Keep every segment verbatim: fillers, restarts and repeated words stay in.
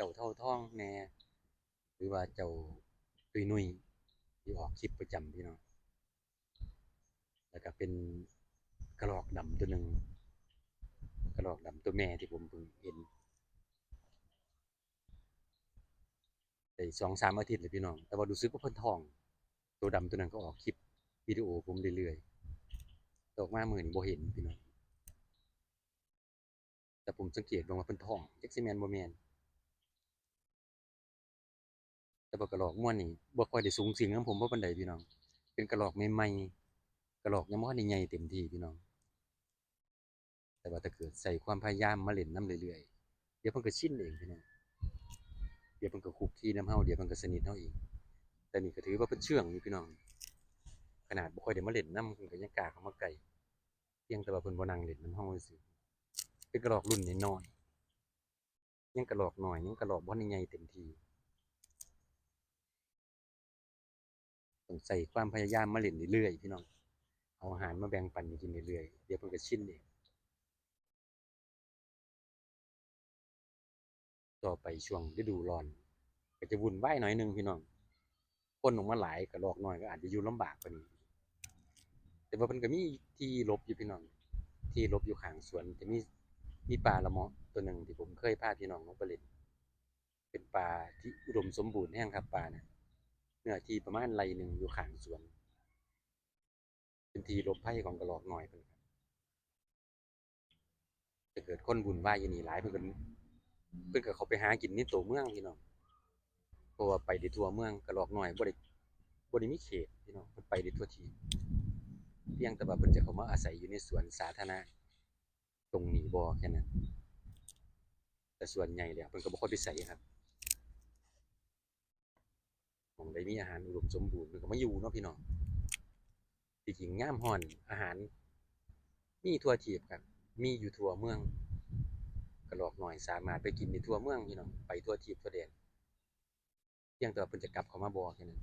เจ้าเทาทองแหน่ หรือว่าเจ้าตุ้ยนุ้ย ที่ออกคลิปประจำพี่น้อง แล้วก็เป็นกระรอกดำตัวหนึ่ง กระรอกดำตัวแม่ที่ผมเพิ่งเห็น ได้สองสามอาทิตย์เลยพี่น้อง แต่ว่ารู้สึกว่าเพิ่นท้อง ตัวดำตัวนั้นก็ออกคลิปวิดีโอผมเรื่อยๆ แต่ออกมามื้อนี้บ่เห็นพี่น้อง แต่ผมสังเกตเบิ่งว่าเพิ่นท้อง จักสิแม่นบ่แม่น แต่ว่ากระรอกม่วนนี่บ่ค่อยได้สูงสิงนำผมเพราะปานใดพี่น้อง เป็นกระรอกใหม่ๆ กระรอกยังบ่ทันได้ใหญ่เต็มที่พี่น้อง แต่ว่าถ้าเกิดใส่ความพยายามมาเล่นนำเรื่อยๆ เดี๋ยวเพิ่นก็ชินเองพี่น้อง เดี๋ยวเพิ่นก็คุกคีนำเฮา เดี๋ยวเพิ่นก็สนิทเฮาเอง แต่นี่ก็ถือว่าเพิ่นเชื่องอยู่พี่น้อง ขนาดบ่ค่อยได้มาเล่นนำ เพิ่นก็ยังกล้าเข้ามาใกล้ เพียงแต่ว่าเพิ่นบ่นั่งเล่นนำเฮาซื่อๆ เป็นกระรอกรุ่นน้อยๆ ยังกระรอกน้อย ยังกระรอกบ่ทันได้ใหญ่เต็มที่ ต้องใส่ความพยายามมาเล่นเรื่อยๆ พี่น้อง เอาอาหารมาแบ่งปันให้กินเรื่อยๆ เดี๋ยวเพิ่นก็ชินเอง ต่อไปช่วงฤดูร้อน ก็จะวุ่นวายหน่อยหนึ่งพี่น้อง คนออกมาหลาย กระรอกน้อยก็อาจจะอยู่ลำบากกว่านี้ แต่ว่าเพิ่นก็มีที่หลบอยู่พี่น้อง ที่หลบอยู่ข้างสวน จะมี มีป่าละเมาะตัวหนึ่งที่ผมเคยพาพี่น้องลงไปเล่น เป็นป่าที่อุดมสมบูรณ์แฮงครับ ป่าน่ะ เนื้อที่ประมาณไร่หนึ่งอยู่ข้างสวน เป็นที่หลบภัยของกระรอกน้อยเพิ่นครับ ถ้าเกิดคนวุ่นวายอยู่นี่หลาย เพิ่นก็ เพิ่นก็เข้าไปหากินในตัวเมืองพี่น้อง เพราะว่าไปได้ทั่วเมือง กระรอกน้อยบ่ได้ บ่ได้มีเขตพี่น้อง เพิ่นไปได้ทั่วทีป เพียงแต่ว่าเพิ่นจะเข้ามาอาศัยอยู่ในสวนสาธารณะตรงนี้บ่แค่นั้น แต่ส่วนใหญ่แล้วเพิ่นก็บ่ค่อยไปไสครับ หม่องใดมีอาหารอุดมสมบูรณ์เพิ่นก็มาอยู่เนาะพี่น้อง ที่จริงยามร้อนอาหารมีทั่วทีปครับ มีอยู่ทั่วเมือง กระรอกน้อยสามารถไปกินได้ทั่วเมืองพี่น้อง ไปทั่วทีปทั่วแดน เพียงแต่ว่าเพิ่นจะกลับเข้ามาบ่แค่นั้น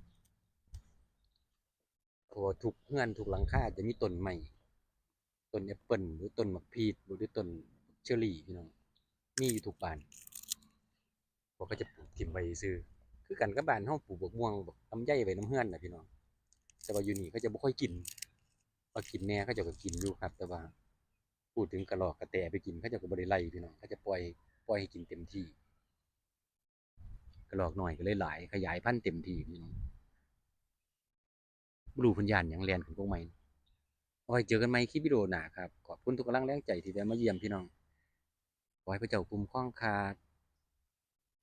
เพราะว่าทุกเฮือนทุกหลังคาจะมีต้นไม้ ต้นแอปเปิล หรือต้นหมากพีช หรือต้นเชอร์รี่พี่น้อง มีอยู่ทุกบ้าน พวกเขาจะปลูกถิ่มไว้ซื่อ คือกันกับบ้านเฮาปลูกบักม่วง บักลำไยไว้นำเฮือนน่ะพี่น้อง แต่ว่าอยู่นี่เขาจะบ่ค่อยกิน ว่ากินแหน่เขาเจ้าก็กินอยู่ครับ แต่ว่าพูดถึงกระรอกกระแตไปกิน เขาเจ้าก็บ่ได้ไล่พี่น้อง เขาจะปล่อย ปล่อยให้กินเต็มที่ กระรอกน้อยก็เลยหลาย ขยายพันธุ์เต็มที่พี่น้อง บ่รู้เพิ่นย้านหยังแล่นขึ้นกกไม้ เอาไว้เจอกันใหม่คลิปวิดีโอหน้าครับ ขอบคุณทุกกำลังแรงใจที่แวะมาเยี่ยมพี่น้อง ขอให้พระเจ้าคุ้มครองครับ